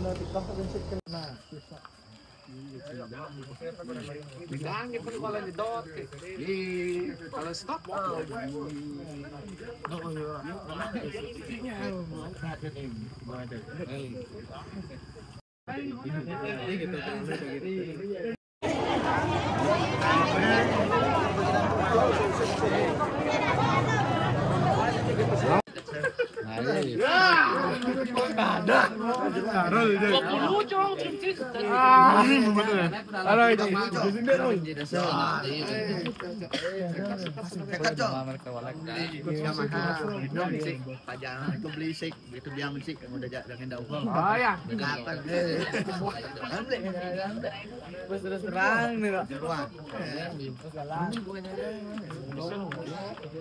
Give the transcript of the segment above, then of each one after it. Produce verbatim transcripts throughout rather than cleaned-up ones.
Nah, bisa. Bilangnya pun kalau nyedot, kalau stop. Pajangan itu berisik, begitu dia berisik, udah ja-, jangan daun. Oh ya. Gatal. Terus terang nih, Pak. Jeruan.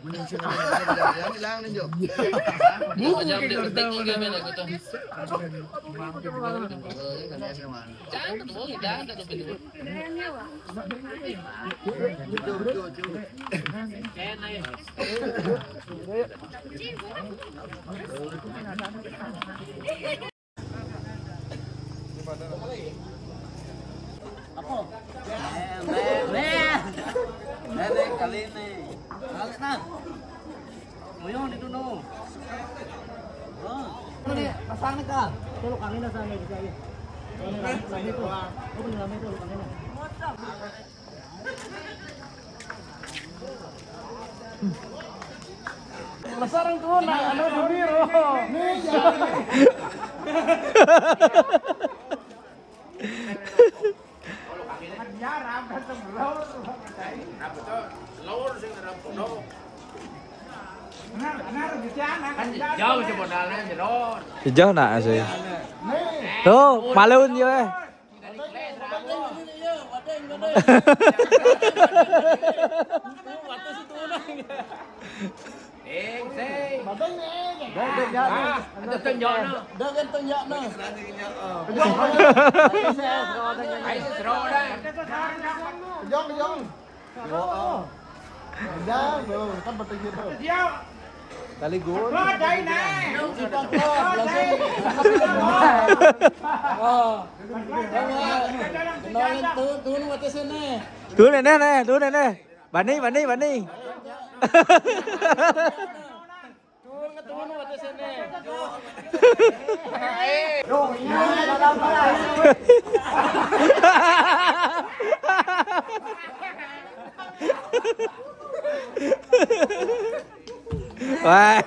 Mending sih, jangan hilang nih, Jo. Bukan jam detik tiga beda gitu. Jangan, oh, jangan, jangan. Apa? Nenek kali ini. Balik nah. Muyong di duno. Ini pasang nih, Kak. Kalau kangen sana bisa ya. Ini kan, ini tuh. Oh, bener itu kangen. Lasarang tuh, nah, anu, demi roh. Jauh sih modalnya, jero. Jauh nak sih. Tuh, malun ya, eh. Dek, dek, ya. Ah, ada tunjuknya. Dah kan tunjuknya. Ayo, seru dah. Kejong, kejong. Udah, belum. Kan bertujuh tuh. Kali gun. Lo dari naik. Lo dari. Oh. Kenalin tuh, tuh, waktu sini. Tuh, nenek, nih, tuh, nenek. Bani, bani, bani. Wah.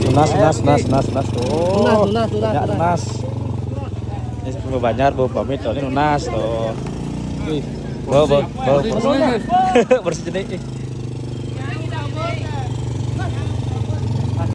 Tunas, tunas, tunas, tunas, tunas tuh. Tunas, tunas, tunas, banyak tunas. Tunas. Ini bau banjar, bau pamit, tuh. Ini tunas tuh. Wih, bau, bau, bau bersih. Bersih jadi.